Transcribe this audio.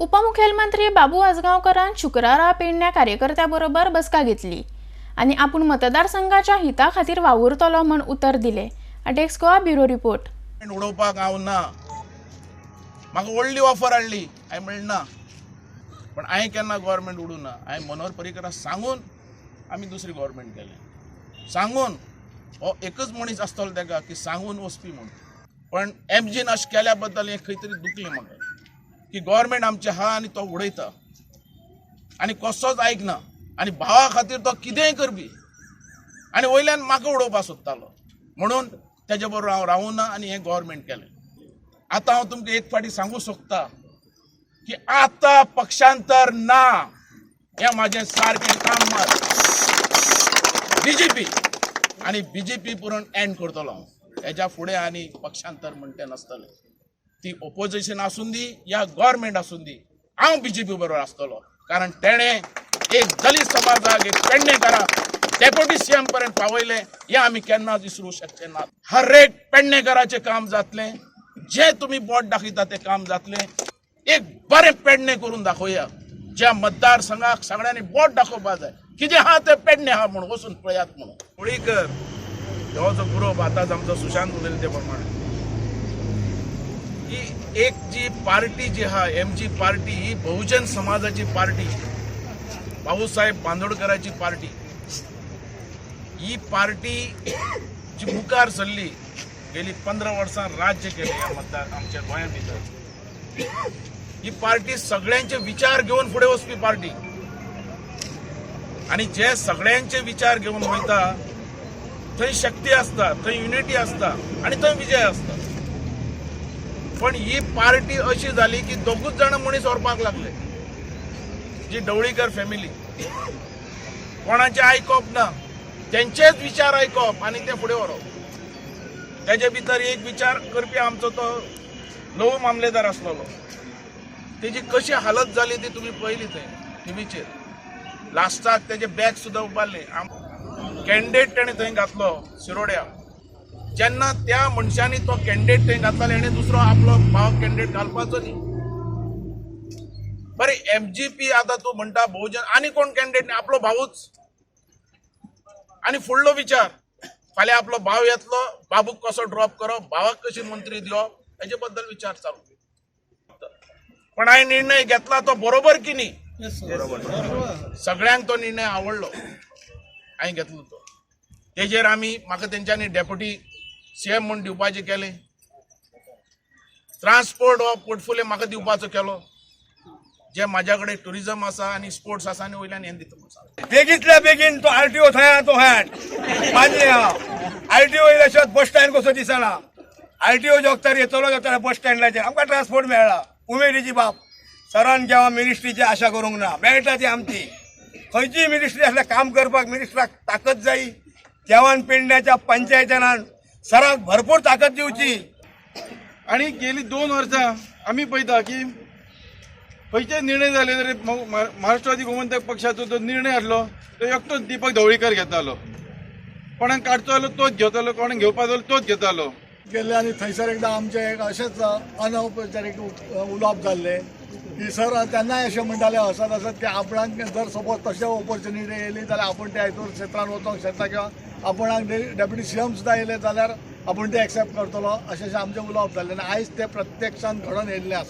उपमुखेलमंत्री बाबू आजगांवकरान शुक्रारा पेडण्या कार्यकर्त्या बरोबर बसका घेतली आनी आपूण मतदारसंघाच्या हिता खातीर वावुरतलो म्हण उतर दिले. Desk Goa bureau report. उडोवपाक हांव ना. म्हाका व्हडली ऑफर हाडली, हांवें म्हणलें ना. पण हांवें केन्ना गव्हर्मेंट उडूं ना. हांवें मनोहर पर्रीकराक सांगून आमी दुसरी गव्हर्मेंट केलें. सांगून हो एकच मनीस आसतलो ताका की सांगून वचपी म्हूण. पण एमजीन अशें केल्या बद्दल हें खंय तरी दुखलें म्हाका की गव्हर्मेंट आमचें आहा आनी तो उडयता आनी कसोच आयकना आनी भावा खातीर तो कितेंय करपी आनी वयल्यान म्हाका उडोवपाक सोदतालो. म्हणून तेजे बरोबर हांव रावूं ना आनी हें गव्हर्मेंट केलें. आतां हांव तुमकां एक फावटी सांगूं सोदता की आतां पक्षांतर ना. हें म्हाजें सारकें काम मात बीजेपी आनी बीजेपी पुरण एंड करतलो हांव. हेज्या फुडें आनी पक्षांतर म्हणटे नासतलें. ती ओपोजिशन आसूं दी या गव्हर्मेंट आसूं दी, हांव बीजेपी बरोबर आसतलो. कारण तेणें एक दलीत समाजाक, एक पेडणेकाराक डेप्युटी सीएम पर्यंत पावयलें हें आमी केन्नाच विसरूं शकचे ना. हर एक पेडणेकाराचें काम जातलें, जें तुमी बोट दाखयता तें काम जातलें. एक बरें पेडणे करून दाखोवया. ज्या मतदारसंघाक सगळ्यांनी बोट दाखोवपाक जाय कितें आहा तें पेडणे आहा म्हणून वचून पळयात म्हणून. होळीकर हो जो ग्रुप आतांच आमचो सुशांत उलयले ते प्रमाणे की एक जी पार्टी जी आहा एमजी पार्टी ही बहुजन समाजाची पार्टी, भाऊसाहेब बांदोडकराची पार्टी. ही पार्टी जी मुखार सरली, गेली 15 वर्सां राज्य केलें ह्या मतदार आमच्या गोंया भितर. ही पार्टी सगळ्यांचे विचार घेवन फुडें वचपी पार्टी आनी जे सगळ्यांचे विचार घेवन वयता थंय शक्ती आसता, थंय युनिटी आसता आनी थंय विजय आसता. पण ही पार्टी अशी जाली की दोगूच जाण मनीस व्हरपाक लागले. जी ढवळीकर फॅमिली, कोणाचें आयकप ना, तेंचेच विचार आयकप आनी ते फुडें व्हरप. तेजे भितर एक विचार करपी आमचो तो लहू मामलेदार आसलेलो. तेजी कशी हालत जाली ती तुमी पळयली थंय टिवीचेर. लास्टाक तेजे बॅग सुद्दां उबारलें. कॅन्डिडेट तेणें थंय घातलो शिरोड्या. जेन्ना त्या मनशांनी तो कॅन्डिडेट थंय घातला, हेणें दुसरो आपलो भाव कॅन्डिडेट घालपाचो न्ही. बरें, एमजीपी आतां तूं म्हणटा बहुजन आनी कोण कॅन्डिडेट न्ही, आपलो भावूच. आनी फुडलो विचार, फाल्यां आपलो भाव येतलो, बाबूक कसो ड्रॉप करप, भावाक कशी मंत्री दिवप, हेजे बद्दल विचार चालू. पण हांवें निर्णय घेतला तो बरोबर की न्ही? सगळ्यांक तो निर्णय आवडलो हांवें घेतलो तो. तेजेर आमी म्हाका तेंच्यांनी डेप्युटी सीएम म्हूण दिवपाचें केलें. ट्रान्सपोर्ट हो पोर्टफोलियो म्हाका दिवपाचो केलो, जे म्हाज्या कडेन टुरिजम आसा आनी स्पोर्ट्स आसा आनी वयल्यान हें दिता म्हूण सांगलें. बेगीतल्या बेगीन तो आरटीओ थंय आहा तो हय मान्य आहा. आरटीओ येयल्या बस स्टँड कसो दिसना. आरटीओ जोगतार येतलो जाता बस स्टँडाचेर आमकां ट्रान्सपोर्ट मेळ्ळा. उमेदीची बाब. सरान केव्हा मिनिस्ट्रीची आशा करूंक ना, मेळटा ती आमची. खंयचीय मिनिस्ट्री आसल्यार काम करपाक मिनिस्ट्राक ताकद जायी. देवान पेडण्याच्या पंचायतीनान सराक भरपूर ताकद दिवची. आणि गेली 2 वर्सां आमी पळयता की खंयचे निर्णय जाले जाल्यार महाराष्ट्रवादी गोमंतक पक्षाचो जो निर्णय आसलो तो एकटोच दीपक ढवळीकर घेतालो. कोणाक काडचो जाल्यार तोच घेतालो, कोणाक घेवपा जाल्यार तोच घेतालो. गेल्ले आनी थंयसर एकदां आमचें एक अशेंच अनौपचारीक उलोवप जाल्लें की सर तेन्नाय अशें म्हणटाले हसत हसत की आपणाक जर सपोज तशें ऑपॉर्च्युनिटी येयली जाल्यार आपूण त्या हितूर क्षेत्रान वचोंक शकता किंवा आपणाक डेप्युटी सी एम सुद्दां येयले जाल्यार आपूण ते एक्सेप्ट करतलो, अशें अशें आमचें उलोवप जाल्लें. आनी आयज तें प्रत्यक्षान घडोवन येयल्लें आसा.